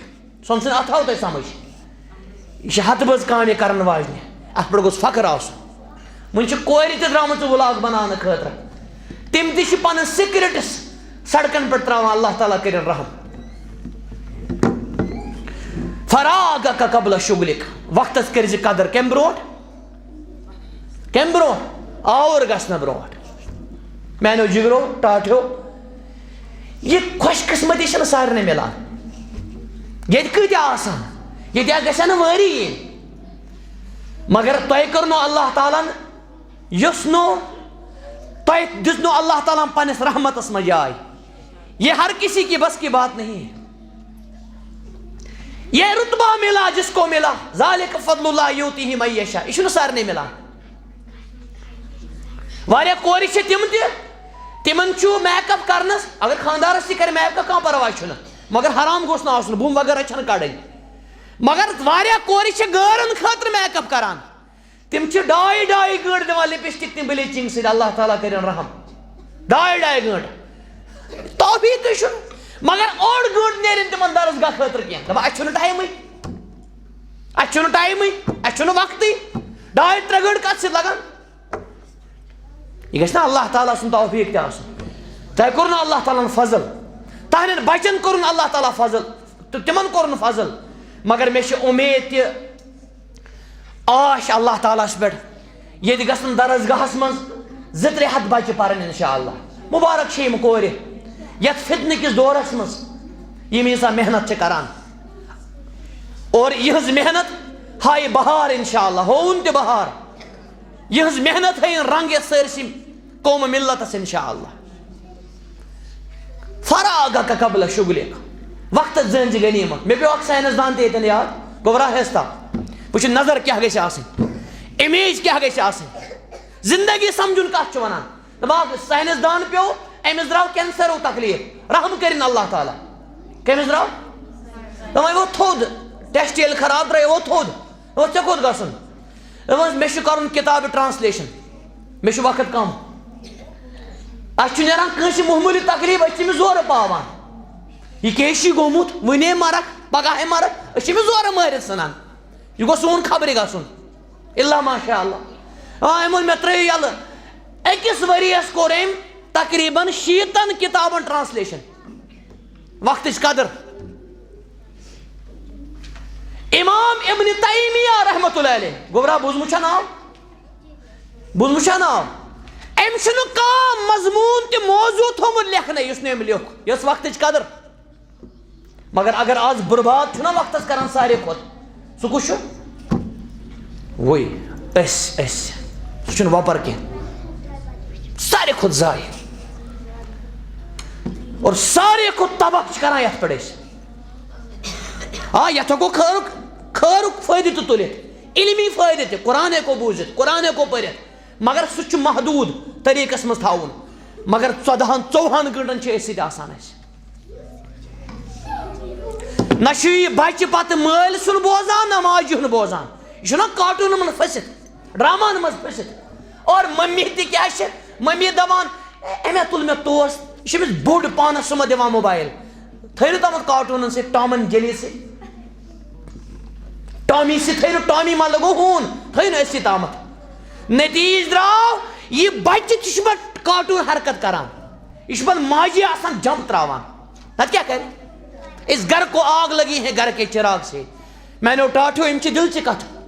سۄنہٕ سٕنٛدۍ اَتھٕ آو تۄہہِ سمجھ؟ یہِ چھِ ہَتہٕ بٔژ کامہِ کَرَن واجنہِ۔ اَتھ پٮ۪ٹھ گوٚژھ فخر آسُن۔ وٕنہِ چھِ کورِ تہِ درٛامٕژ وٕلاگ بَناونہٕ خٲطرٕ۔ تِم تہِ چھِ پَنٕنۍ سیٖکرِٹٕس سڑکَن پٮ۪ٹھ ترٛاوان۔ اللہ تعالیٰ کٔرِن رحم۔ فراغک قبل شغلک۔ وقتَس کٔرۍ زِ قدر۔ کَمہِ برونٛٹھ؟ کَمہِ برونٛٹھ؟ آوُر گژھنہٕ برونٛٹھ۔ میانیو جگرو، ٹاٹھیو، یہِ خۄش قسمتی چھَنہٕ سارنٕے مِلان۔ ییٚتہِ کۭتیٛاہ آسان، ییٚتہِ گژھِ نہٕ وٲری یِنۍ۔ مگر تۄہہِ کٔرنو اللہ تعالیٰ ہن، یُس نہٕ تۄہہِ دِژنو اللہ تعالیٰ ہن پننِس رحمتس منٛز جاے۔ یہ ہر کسی کی بس کی بات نہیں ہے۔ یہ رتبہ ملا جس کو ملا، ذالک فضل اللہ یؤتیہ من یشاء۔ یہ چھُنہٕ سارنٕے مِلان۔ واریاہ کورِ چھِ تِم تہِ، تِمن چھُ میک اپ کرنس، اگر خاندارس تہِ کرِ میک اپ، کانٛہہ پرواے چھُنہٕ، مگر حرام گوٚژھ نہٕ آسُن، بُم وغٲرہ چھنہٕ کڑٕنۍ۔ مگر واریاہ کورِ چھِ غٲرن خٲطرٕ میک اپ کران۔ تِم چھِ ڈاے ڈاے گٲنٛٹہٕ دِوان لپسٹک تہٕ بلیچنگ سۭتۍ، اللہ تعالیٰ کٔرِن رحم۔ ڈاے ڈاے گٲنٛٹہٕ۔ توفیٖقٕے چھُنہٕ۔ مگر اوٚڑ گٲنٛٹہٕ نیرن تِمن درسگاہ خٲطرٕ کینٛہہ۔ دپان، "اَسہِ چھُنہٕ ٹایمٕے۔ اَسہِ چھُنہٕ ٹایمٕے۔ اَسہِ چھُنہٕ وقتٕے۔" ڈاے ترٛےٚ گٲنٛٹہٕ کتھ سۭتۍ لگان؟ یہِ گژھِ نا اللہ تعالیٰ سُنٛد توفیٖق تہِ آسُن؟ تۄہہِ کوٚر نہٕ اللہ تعالیٰ ہن فضل۔ تہنٛدٮ۪ن بچن کوٚرُن اللہ تعالیٰ فضل۔ تہٕ تِمن کوٚرُن فضل۔ مگر مےٚ چھِ اُمید تہِ آش اللہ تعالیٰ ہس پٮ۪ٹھ، ییٚتہِ گژھن درسگاہس منٛز زٕ ترٛےٚ ہتھ بچہِ پرٕنۍ انشاءاللہ۔ مبارک چھِ یِم کورِ یتھ فتنہٕ کِس دورس منٛز یِم ییٖژاہ محنت چھِ کران۔ اور یِہٕنٛز محنت ہایہِ بہار انشاءاللہ، ہووُن تہِ بہار۔ یِہٕنٛز محنت ہٲیِن رنگ یتھ سٲرسٕے قوم ملتس انشاءاللہ۔ فراغک قبل شغلک۔ وقتس زٲنۍ زِ غنیمت۔ مےٚ پیوٚو اکھ ساینس دان تہِ ییٚتٮ۪ن یاد، گوٚبرا ہیستا۔ وٕچھِو نظر کیٛاہ گژھِ آسٕنۍ، امیج کیٛاہ گژھِ آسٕنۍ، زندگی سمجھُن کتھ چھُ ونان۔ دپان ساینس دان پیوٚو، أمِس درٛاو کینسرو تکلیف، رحم کٔرِن اللہ تعالیٰ۔ کٔمِس درٛاو؟ دپان یہِ ووت تھوٚد، ٹیسٹ ییٚلہِ خراب درٛاو، یہِ ووت تھوٚد۔ دوٚپُس، "ژےٚ کوٚت گژھُن؟" دوٚپُس، "مےٚ چھُ کرُن کِتابہِ ٹرانسلیشن، مےٚ چھُ وقت کم۔" اَسہِ چھُ نیران کٲنٛسہِ معموٗلی تکلیٖف، أسۍ چھِ أمِس زورٕ پاوان۔ یہِ کیٛاہ چھُے گوٚمُت؟ وُنے مرکھ، پگاہ ہے مرکھ، أسۍ چھِ أمِس زورٕ مٲرِتھ ژھٕنان۔ یہِ گوٚژھ سون خبرِ گژھُن۔ الا ماشاء اللہ۔ آ، أمۍ ووٚن، "مےٚ ترٛٲیِو یَلہٕ۔" أکِس ؤریَس کوٚر أمۍ تقریباً شیٖتَن کِتابَن ٹرانسلیشن۔ وقتٕچ قدر۔ امام ابن تیمیہ رحمۃ اللہ علیہ، گوٚبرا بوٗزمُت چھا ناو؟ بوٗزمُت چھا ناو؟ أمۍ چھُنہٕ کانٛہہ مضموٗن تہِ موضوع تھوٚمُت لیکھنَے یُس نہٕ أمۍ لیوٚکھ۔ یۄس وقتٕچ قدر۔ مگر اگر آز برباد چھُنہ وقتس کران ساروی کھۄتہٕ، سُہ کُس چھُ؟ وۄے أسۍ، أسۍ۔ سُہ چھُنہٕ وۄپر کینٛہہ۔ ساروی کھۄتہٕ ضایع۔ اور ساروی کھۄتہٕ تباہ چھِ کران یتھ پٮ۪ٹھ أسۍ۔ آ، یتھ ہٮ۪کو خٲرُک، خٲرُک فٲیدٕ تہِ تُلِتھ، علمی فٲیدٕ تہِ، قرآن ہٮ۪کو بوٗزِتھ، قرآن ہٮ۪کو پٔرِتھ، مگر سُہ چھُ محدوٗد طریٖقس منٛز تھاوُن۔ مگر ژۄدہن، ژوٚوُہن گٲنٛٹن چھِ أتھۍ سۭتۍ آسان أسۍ۔ نہ چھُ یہِ بچہِ پتہٕ مٲلۍ سُنٛد بوزان، نہ ماجہِ ہُنٛد بوزان۔ یہِ چھُنہ کارٹوٗنن منٛز پھٔسِتھ، ڈراماہن منٛز پھٔسِتھ۔ اور ممی تہِ کیٛاہ چھِ؟ ممی دپان، "أمۍ ہا تُل مےٚ ٹاس۔" یہِ چھِ أمِس بوٚڑ پانس سُمتھ دِوان موبایل۔ تھٲیِو نہٕ تِمن کارٹوٗنن سۭتۍ، ٹام اینڈ جیری سۭتۍ۔ ٹامی سۭتۍ تھٲیِو نہٕ، ٹامی ما لگو ہوٗن، تھٲیِو نہٕ أتھۍ سۭتۍ تامتھ۔ نتیٖجہٕ درٛاو، یہِ بچہِ تہِ چھُ پتہٕ کارٹوٗن حرکت کران۔ یہِ چھُ پتہٕ ماجہِ آسان جمپ تراوان۔ نتہٕ کیٛاہ کرِ؟ اس گھر کو آگ لگی ہے گھر کے چراغ سے۔ میانیو ٹاٹھیو، یِم چھِ دِلچہِ کتھٕ۔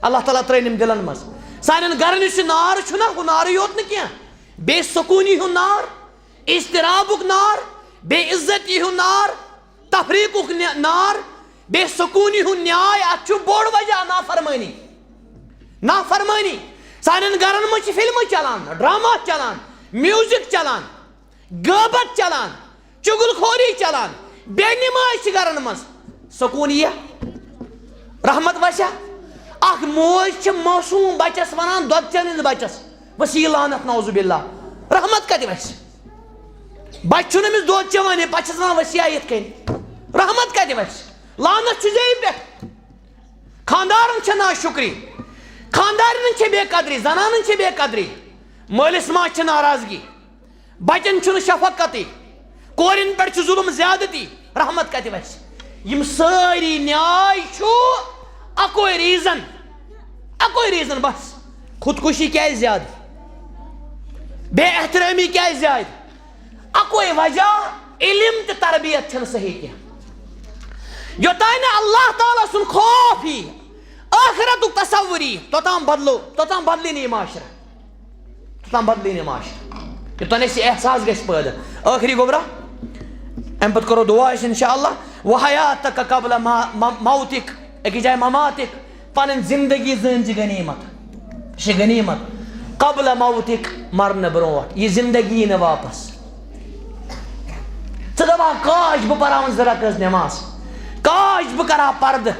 اللہ تعالیٰ ترٲینم دلن منٛز۔ سانٮ۪ن گرن یُس یہِ نار چھُنہ، ہُہ نارٕے یوت نہٕ کینٛہہ، بے سکوٗنی ہُنٛد نار، اضطرابُک نار، بے عزتی ہُنٛد نار، تفریقُک نہِ-، نار، بے سکوٗنی ہُنٛد نیاے، اتھ چھُ بوٚڑ وجہ نافرمٲنی۔ نافرمٲنی۔ سانٮ۪ن گرن منٛز چھِ فلمہٕ چلان، ڈرامہ چلان، میوزک چلان، غٲبت چلان، چُغل خوری چلان، بے نماز چھِ گرن منٛز۔ سکوٗن یِیا؟ رحمت وسیا؟ اکھ موج چھِ معصوم بچس ونان، دۄد چٲنِس بچس، ؤسی لعنت، نعوذ باللہ۔ رحمت کتہِ وسہِ؟ بچہِ چھُنہٕ أمِس دۄد چٮ۪وان، یہِ پتہٕ چھَس وَنان ؤسیا یِتھ کٔنۍ۔ رحمت کتہِ وَسہِ؟ لعنت چھُ زیٚیہِ پٮ۪ٹھ۔ خاندارن چھےٚ ناشُکری، خاندارنٮ۪ن چھےٚ بے قدری، زنانن چھےٚ بے قدری، مٲلِس ماجہِ چھےٚ ناراضگی، بچن چھُنہٕ شفقتٕے، کورٮ۪ن پٮ۪ٹھ چھُ ظُلم زیادتی۔ رحمت کتہِ وَسہِ؟ یِم سٲری نیاے چھُ اکوے ریزن، اکوے ریزن بس۔ خودکشی کیازِ زیادٕ؟ بے احترٲمی کیازِ زیادٕ؟ اکوے وجہ، علم تہٕ تربیت چھنہٕ صحیح کینٛہہ۔ یوٚتام نہٕ اللہ تعالیٰ سُنٛد خوف یی، ٲخرتُک تصور یی، توٚتام بدلو، توٚتام بدلی نہٕ یہِ معاشرٕ۔ توٚتام بدلی نہٕ یہِ معاشرٕ۔ یوٚتام اَسہِ یہِ احساس گژھِ پٲدٕ۔ ٲخری گوٚبرا، اَمہِ پتہٕ کرو دعا أسۍ انشاءاللہ۔ وحیاتک قبل ما-، ما-، موتک، أکِس جایہِ مماتک، پنٕنۍ زندگی زٲنۍ زِ غنیمت۔ یہِ چھِ غنیمت۔ قبل موتک، مرنہٕ برونٛٹھ۔ یہِ زندگی یی نہٕ واپس۔ ژٕ دپان، کاش بہٕ پرہاون زٕ رکٲژ نماز۔ کاش بہٕ کرہا پردٕ۔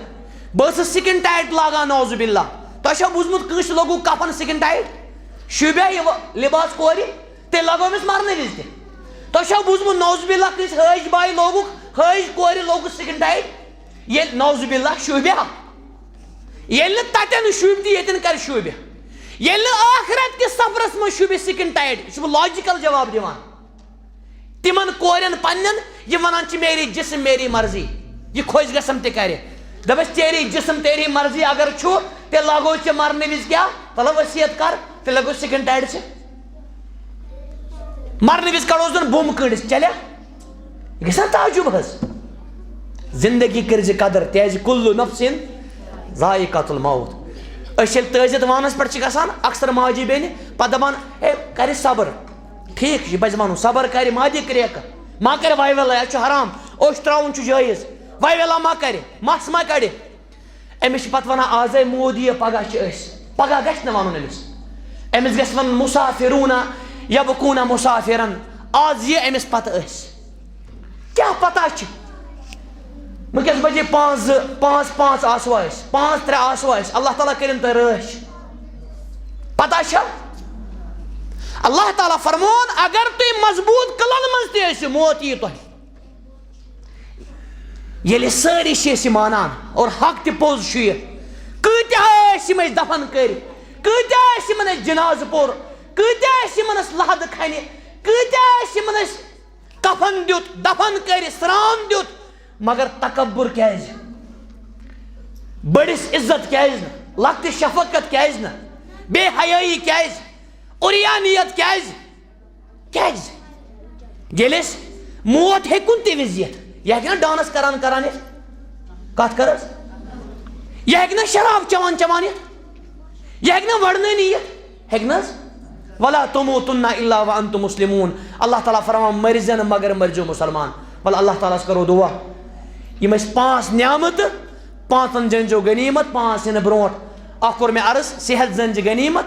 بہٕ ٲسٕس skin tight لاگان، نعوذ باللہ۔ تۄہہِ چھا بوٗزمُت کٲنٛسہِ لوگُکھ کفن skin tight؟ شوٗبیا یہِ و-، لباس کورِ؟ تیٚلہِ لگوو أمِس مرنہٕ وِزِ تہِ۔ تۄہہِ چھا بوٗزمُت، نعوذ باللہ، کٲنٛسہِ حٲج بایہِ لوگُکھ، حٲج کورِ لوگُکھ skin tight؟ ییٚلہِ، نعوذ باللہ، شوٗبیا۔ ییٚلہِ نہٕ تتٮ۪ن شوٗبہِ تہِ، ییٚتٮ۪ن کرِ شوٗبہِ؟ ییٚلہِ نہٕ ٲخرت کِس سفرس منٛز شوٗبہِ skin tight، یہِ چھُس بہٕ logical جواب دِوان۔ تِمن کورٮ۪ن پننٮ۪ن، یِم ونان چھِ، میری جسم میری مرضی، یہِ خۄش گژھم تہِ کرِ۔ دپس، تیری جسم تیری مرضی اگر چھُ، تیٚلہِ لاگو ژےٚ مرنہٕ وِزِ کیٛاہ؟ تلہٕ وصیت کر، تیٚلہِ لاگو skin tight ژےٚ۔ مرنہٕ وِزِ کڑو زن بُم کٔڑِتھ، چلیا؟ یہِ گژھِ نا تعجب حظ؟ زندگی کٔرۍ زِ قدر، تیازِ کُلُّ نفسٍ ذائقۃ الموت۔ أسۍ ییٚلہِ تٲزیت وانس پٮ۪ٹھ چھِ گژھان، اکثر ماجہِ بیٚنہِ پتہٕ دپان، ہے، کرِ صبر۔ ٹھیٖک چھُ، یہِ پزِ ونُن، صبر کرِ، ما دِ کرٛیکہٕ، ما کرِ واے ویلا، یہِ چھُ حرام، اوٚش ترٛاوُن چھُ جٲیز، واے ویلا ما کرِ، مس ما کڑِ۔ أمِس چھِ پتہٕ ونان، آزے موٗد یہِ، پگاہ چھِ أسۍ، پگاہ گژھِ نہٕ ونُن أمِس۔ أمِس گژھِ ونُن، مسافرون یبکون مسافرا، آز یہِ أمِس پتہٕ أسۍ۔ کیٛاہ پتہ چھِ؟ وٕنکیٚس بجے پانٛژھ زٕ، پانٛژھ پانٛژھ آسوا أسۍ، پانٛژھ ترٛےٚ آسوا أسۍ، اللہ تعالیٰ کٔرِن تۄہہِ رٲچھ۔ پتہ چھا؟ اللہ تعالیٰ فرمون، اگر تُہۍ مضبوٗط قلعن منٛز تہِ ٲسِو، موت یی تۄہہِ۔ ییٚلہِ سٲری چھِ أسۍ یہِ مانان اور حق تہِ پوٚز چھُ یہِ، کۭتیٛاہ ٲسۍ یِم أسۍ دفن کٔرۍ، کۭتیٛاہ ٲسۍ یِمن أسۍ جنازٕ پوٚر، کۭتیٛاہ ٲسۍ یِمن أسۍ لحدٕ کھنہِ، کۭتیٛاہ ٲسۍ یِمن أسۍ کفن دیُت، دفن کٔرۍ، سرٛان دیُت، مگر تکبر کیازِ؟ بٔڑِس عزت کیازِ نہٕ؟ لۄکٹِس شفقت کیازِ نہٕ؟ بے حیٲیی کیازِ؟ عریانیت کیازِ؟ کیازِ؟ ییٚلہِ أسۍ موت ہیٚکہِ کُنہِ تہِ وِزِ یِتھ، یہِ ہیٚکہِ نا ڈانس کران کران یِتھ؟ کتھ کر حظ؟ یہِ ہیٚکہِ نا شراب چٮ۪وان چٮ۪وان یِتھ؟ یہِ ہیٚکہِ نا وڑنٲنی یِتھ؟ ہیٚکہِ نہٕ حظ؟ ولا تموتن الا وانتم مسلمون۔ اللہ تعالیٰ فرماوان، مٔرۍ زٮ۪و نہٕ مگر مٔرۍ زیو مُسلمان۔ وَلہٕ اللہ تعالیٰ ہَس کَرو دُعا۔ یِم ٲسۍ پانٛژھ نعمتہٕ، پانٛژَن زٲنۍزیو غنیٖمت، پانٛژھ یِنہٕ برونٛٹھ۔ اَکھ کوٚر مےٚ عرض، صحت زٲنۍزِ غنیٖمت،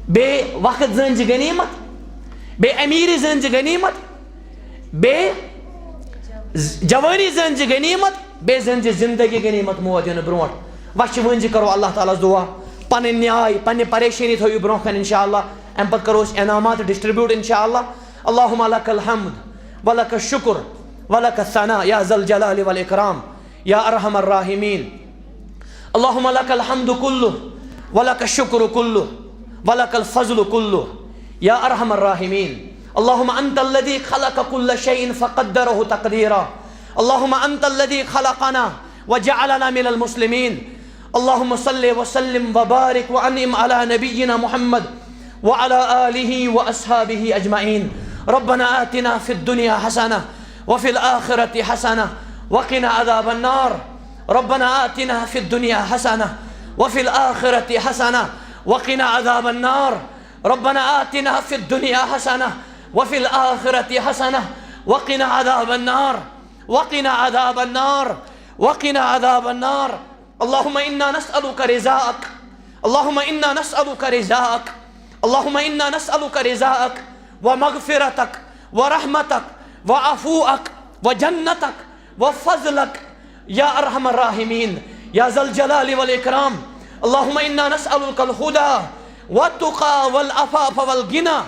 بیٚیہِ وقت زٲنۍزِ غنیٖمت، بیٚیہِ أمیٖری زٲنۍزِ غنیٖمت، بیٚیہِ ز-، جوٲنی زٲنۍزِ غنیٖمت، بیٚیہِ زٲنۍزِ زندگی غنیٖمت، موت یِنہٕ برونٛٹھ۔ وۄنۍ چھِ وٲنۍ زِ کَرو اللہ تعالیٰ ہَس دُعا، پَنٕنۍ نیاے، پَنٕنہِ پریشٲنی تھٲیِو برونٛہہ کَنہِ اِنشاءاللہ۔ اَمہِ پَتہٕ کَرو أسۍ انعامات distribute اِنشاءاللہ۔ اللهم لك الحمد ولك الشكر ولك الثناء يا ذا الجلال والإكرام يا أرحم الراحمين۔ اللهم لك الحمد كله ولك الشكر كله ولك الفضل كله يا أرحم الراحمين۔ اللهم أنت الذي خلق كل شيء فقدره تقديرا۔ اللهم أنت الذي خلقنا وجعلنا من المسلمين۔ اللهم صل وسلم وبارك وأنعم على نبينا محمد وعلى آله وأصحابه أجمعين۔ ربنا آتنا في الدنيا حسنة وفي الآخرة حسنة وقنا عذاب النار۔ ربنا آتنا في الدنيا حسنة وفي الآخرة حسنة وقنا عذاب النار. ربنا آتنا في الدنيا حسنة وفي الآخرة حسنة وقنا عذاب النار. وقنا عذاب النار. وقنا عذاب النار. اللهم إنا نسألك رضاك. اللهم إنا نسألك رضاك. اللهم إنا نسألك رضاك ومغفرتك ورحمتك وعفوك وجنتك وفضلك يا أرحم الراحمين يا ذا الجلال والإكرام. اللهم إنا نسألك الهدى والتقى والعفاف والغنى.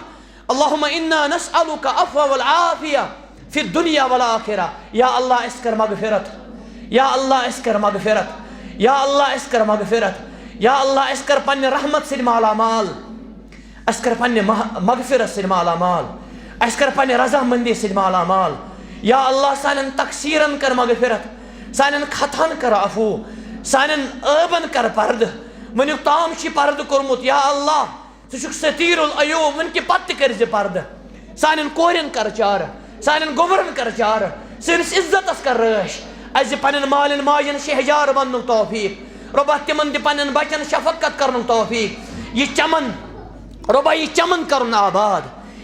اللهم إنا نسألك العفو والعافية في الدنيا والآخرة. یا اللہ، اَسہِ کر مغفرت۔ یا اللہ، اَسہِ کر مغفرت۔ یا اللہ، اَسہِ کر مغفرت۔ یا اللہ، اَسہِ کر پننہِ رحمت سۭتۍ مالا مال۔ اَسہِ کر پننہِ مح-، مغفرت سۭتۍ مالا مال۔ اَسہِ کر پننہِ رضامندی سۭتۍ مالا مال۔ یا اللہ، سانٮ۪ن تقصیٖرن کر مغفرت۔ سانٮ۪ن خطاہن کر عفو۔ سانٮ۪ن عٲبن کر پردٕ۔ وٕنیُک تام چھُ یہِ پردٕ کوٚرمُت۔ یا اللہ، ژٕ چھُکھ ستیر العیوب، وٕنہِ کہِ پتہٕ تہِ کٔرۍ زِ پردٕ۔ سانٮ۪ن کورٮ۪ن کر چارٕ، سانٮ۪ن گوبرن کر چارٕ، سٲنِس عزتس کر رٲچھ۔ اَسہِ دِ پننٮ۪ن مالٮ۪ن ماجٮ۪ن شہجار بننُک توفیق۔ رۄبا، تِمن دِ پننٮ۪ن بچن شفقت کرنُک توفیق۔ یہِ چمن، رۄبا، یہِ چمن کرُن آباد،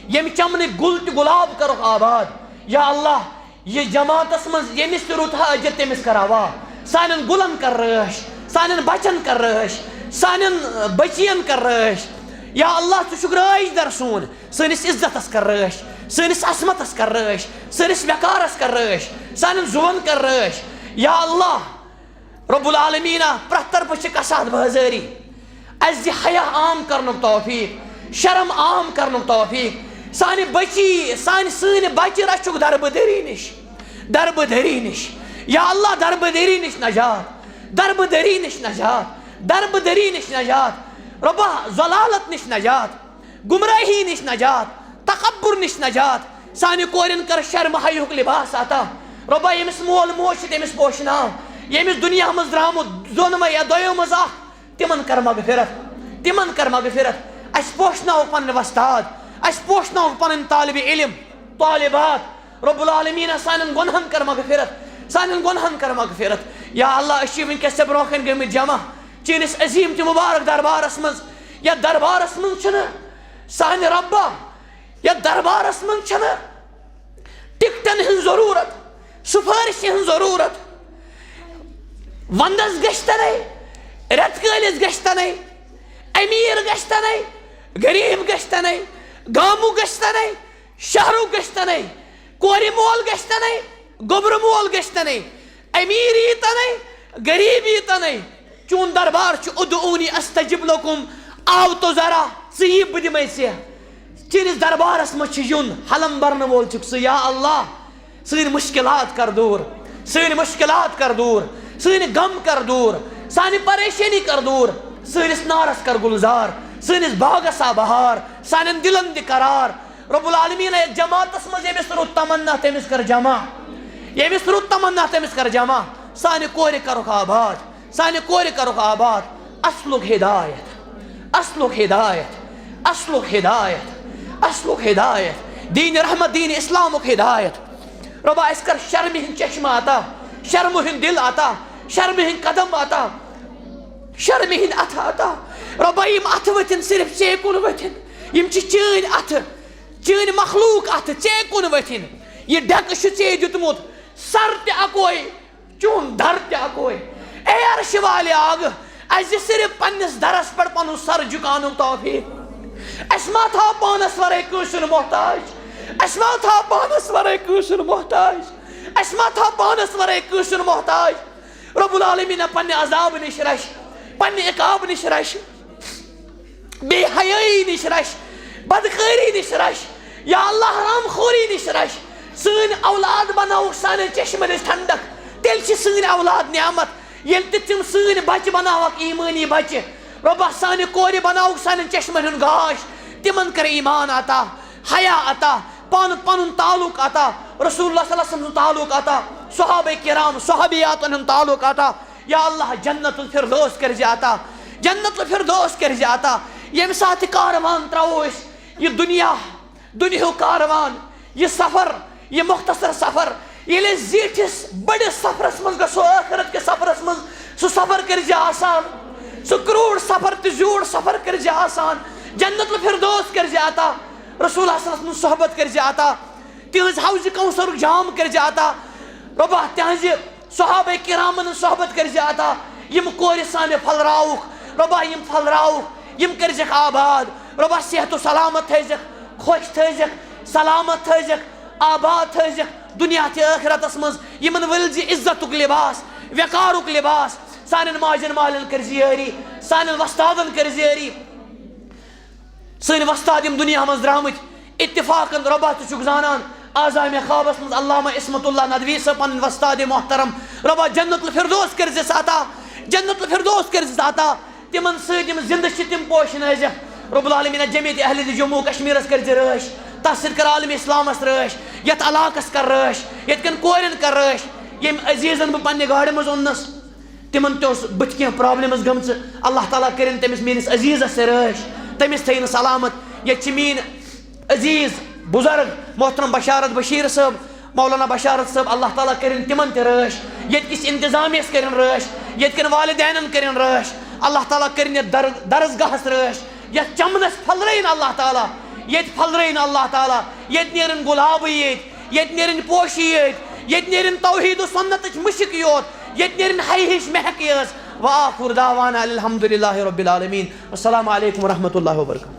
ییٚمہِ چمنٕکۍ گُل تہِ گُلاب کرُکھ آباد۔ یا اللہ، یہِ جماعتس منٛز ییٚمِس تہِ رُت حاجت، تٔمِس کر عطا۔ سانٮ۪ن گُلن کر رٲچھ، سانٮ۪ن بچن کر رٲچھ، سانٮ۪ن، ٲ، بچین کر رٲچھ۔ یا اللہ، ژٕ چھُکھ رٲچھ در سون۔ سٲنِس عزتس کر رٲچھ، سٲنِس عصمتس کر رٲچھ، سٲنِس وقارس کر رٲچھ، سانٮ۪ن زُوَن کر رٲچھ۔ یا اللہ، رب العالمیٖنا، پرٛٮ۪تھ طرفہٕ چھِ کساد بازٲری۔ اَسہِ دِ حیا عام کرنُک توفیق، شرم عام کرنُک توفیق۔ سانہِ بچی، سانہِ، سٲنۍ بچہِ رچھُکھ دربٕدٔری نِش، دربٕدٔری نِش۔ یا اللہ، دربٕدٔری نِش نجات، دربٕدٔری نِش نجات، دربٕدٔری نِش نجات۔ رۄبا، ضلالت نِش نجات، گمراہی نِش نجات، تکبر نِش نجات۔ سانہِ کورٮ۪ن کر شرم حیاہُک لباس عطا۔ رۄبا، ییٚمِس مول موج چھِ، تٔمِس پوشناو۔ ییٚمِس دُنیا منٛز درٛامُت دۄنوَے یا دۄیو منٛز اکھ، تِمن کر مغفرت، تِمن کر مغفرت۔ اَسہِ پوشناوُکھ پنٕنۍ وۄستاد، اَسہِ پوشناوُکھ پنٕنۍ طالب علم، طالبات۔ رب العالمیٖن، سانٮ۪ن گۄنہن کر مغفرت، سانٮ۪ن گۄنہن کر مغفرت۔ یا اللہ، أسۍ چھِ وٕنکیٚس ژےٚ برونٛہہ کنہِ گٔمٕتۍ جمع چٲنِس عظیٖم تہٕ مُبارک دربارس منٛز۔ یتھ دربارس منٛز چھُنہٕ سانہِ رۄبہ، یتھ دربارس منٛز چھنہٕ ٹکٹن ہٕنٛز ضروٗرت، سفٲرشہِ ہٕنٛز ضروٗرت۔ ونٛدس گژھِ تنے، رٮ۪تہٕ کٲلِس گژھِ تنے، أمیٖر گژھِ تنے، غریٖب گژھِ تنے، گامُک گژھِ تنے، شہرُک گژھِ تنے، کورِ مول گژھِ تنے، گوٚبرٕ مول گژھِ تنے، أمیٖر یی تنے، غریٖب یی تنے۔ چون دربار چھُ ادعونی استجب لکم، آو تو ذرا، ژٕ یہِ، بہٕ دِمے ژےٚ۔ چٲنِس دربارس منٛز چھُ یُن، حلم برنہٕ وول چھُکھ ژٕ۔ یا اللہ، سٲنۍ مشکلات کر دوٗر، سٲنۍ مشکلات کر دوٗر، سٲنۍ غم کر دوٗر، سانہِ پریشٲنی کر دوٗر، سٲنِس نارس کر گُلزار، سٲنِس باغس آ بہار، سانٮ۪ن دِلن دِ قرار۔ رب العالمین، یتھ جماعتس منٛز ییٚمِس رُت تمنا، تٔمِس کر جمع، ییٚمِس رُت تمنا، تٔمِس کر جمع۔ سانہِ کورِ کرُکھ آباد، سانہِ کورِ کرُکھ آباد۔ اصلُک ہدایت، اصلُک ہدایت، اصلُک ہدایت، اصلُک ہدایت، دین رحمت، دین اسلامُک ہدایت۔ رۄبا، اَسہِ کر شرمہِ ہٕنٛدۍ چشمہٕ عطا، شرمہٕ ہٕنٛدۍ دِل عطا، شرمہِ ہٕنٛدۍ قدم عطا، شرمہِ ہٕنٛدۍ اَتھٕ عطا۔ رۄبا، یِم اَتھٕ ؤتھِن صرف ژے کُن ؤتھِن، یِم چھِ چٲنۍ اَتھٕ، چٲنۍ مخلوق اَتھٕ ژے کُن ؤتھِن۔ یہِ ڈٮ۪کہٕ چھُ ژے دیُتمُت، سر تہِ اَکوے، چون در تہِ اَکوے۔ اے عرشہِ والے آگہٕ، اَسہِ دِ صرف پننِس درس پٮ۪ٹھ پنُن سر جُکاونُک توفیق۔ اَسہِ ما تھاو پانس ورٲے کٲنٛسہِ ہُنٛد محتاج، اَسہِ ما تھاو پانس ورٲے کٲنٛسہِ ہُنٛد محتاج، اَسہِ ما تھاو پانس ورٲے کٲنٛسہِ ہُنٛد محتاج۔ رب العالمین، پننہِ عذابہٕ نِش رچھ، پننہِ عقابہٕ نِش رچھ۔ بے حیٲیی نِش رچھ، بدکٲری نِش رچھ، یا اللہ، حرام خوری نِش رچھ۔ سٲنۍ اولاد بناوُکھ سانٮ۪ن چشمن ہٕنٛز ٹھنڈک، تیٚلہِ چھِ سٲنۍ اولاد نعمت۔ ییٚلہِ تہِ تِم سٲنۍ بچہِ بناوکھ ایمٲنی بچہِ، رۄبا، سانہِ کورِ بناوُکھ سانٮ۪ن چشمن ہُنٛد گاش، تِمن کر ایمان عطا، حیا عطا، پانہٕ پنُن تعلق عطا، رسول اللہ صلی اللہ علیہ وسلم سُنٛد تعلق عطا، صحابہ کرام، صحابیاتن ہُنٛد تعلق عطا۔ یا اللہ، جنت الفردوس کٔرزِ عطا، جنت الفردوس کٔرزِ عطا۔ ییٚمہِ ساتہٕ تہِ کاروان ترٛاوو أسۍ، یہِ دُنیا، دُنیہُک کاروان، یہِ سفر، یہِ مختصر سفر، ییٚلہِ أسۍ زیٖٹھِس بٔڑِس سفرس منٛز گژھو، ٲخرت کِس سفرس منٛز، سُہ سفر کٔرزِ آسان۔ سُہ کرٛوٗڑ سفر تہٕ زیوٗٹھ سفر کٔرۍ زِ آسان۔ جنت الفردوس کٔرۍ زِ عطا۔ رسول اللہ صلی اللہ علیہ وسلم صحبت کٔرۍ زِ عطا۔ تِہنٛز حوض کوثرُک جام کٔرۍ زِ عطا۔ رۄبا، تِہنٛزِ صحابہ کرامن ہٕنٛز صحبت کٔرۍ زِ عطا۔ یِم کورِ سانہِ پھلراوُکھ، رۄبا، یِم پھلراوُکھ، یِم کٔرۍ زِکھ آباد۔ رۄبا، صحت و سلامت تھٲیزِکھ، خۄش تھٲیزِکھ، سلامت تھٲیزِکھ، آباد تھٲیزِکھ دُنیا تہِ ٲخرتس منٛز۔ یِمن ؤلۍ زِ عزتُک لباس، وقارُک لباس۔ سانٮ۪ن ماجٮ۪ن مالٮ۪ن کٔرۍ زِ یٲری، سانٮ۪ن وۄستادن کٔرۍ زِ یٲری۔ سٲنۍ وۄستاد یِم دُنیا منٛز درٛامٕتۍ، اتفاقن، رۄبا، ژٕ چھُکھ زانان، آز آے مےٚ خوابس منٛز علامہ عصمت اللہ ندوی صٲب، پنٕنۍ وۄستاد محترم۔ رۄبا، جنت الفردوس کٔرۍ زِس عطا، جنت الفردوس کٔرۍ زِس عطا۔ تِمن سۭتۍ یِم زندٕ چھِ، تِم پوشنٲوزٮ۪کھ۔ رب العالمین، جمعیت اہل حدیث جموں کشمیرس کٔرۍ زِ رٲچھ، تتھ سۭتۍ کر عالم اسلامس رٲچھ، یتھ علاقس کر رٲچھ، ییٚتہِ کٮ۪ن کورٮ۪ن کر رٲچھ۔ ییٚمۍ عزیزن بہٕ پننہِ گاڑِ منٛز اوٚننس، تِمن تہِ اوس بٕتھِ کینٛہہ پرابلمز گٔمژٕ۔ اللہ تعالیٰ کٔرِن تٔمِس، میٲنِس عزیزس، تہِ رٲچھ، تٔمِس تھٲیِن سلامت۔ ییٚتہِ چھِ میٲنۍ عزیز بزرگ محترم بشارت بشیر صٲب، مولانا بشارت صٲب، اللہ تعالیٰ کٔرِن تِمن تہِ رٲچھ، ییٚتہِ کِس انتظامیہس کٔرِن رٲچھ، ییٚتہِ کٮ۪ن والدینن کٔرِن رٲچھ، اللہ تعالیٰ کٔرِن یتھ در-، درسگاہس رٲچھ، یتھ چمنس پھلرٲیِن اللہ تعالیٰ، ییٚتہِ پھلرٲیِن اللہ تعالیٰ، ییٚتہِ نیرن گلابٕے ییٚتہِ، ییٚتہِ نیرن پوشی ییٚتہِ، ییٚتہِ نیرن توحید و سنتٕچ مُشک یوت، ییٚتہِ نیرن ہَے ہِش مہک یٲژ۔ وآخر دعوانا الحمد للہ رب العالمین۔ السلام علیکم ورحمۃ اللہ وبرکاتہ۔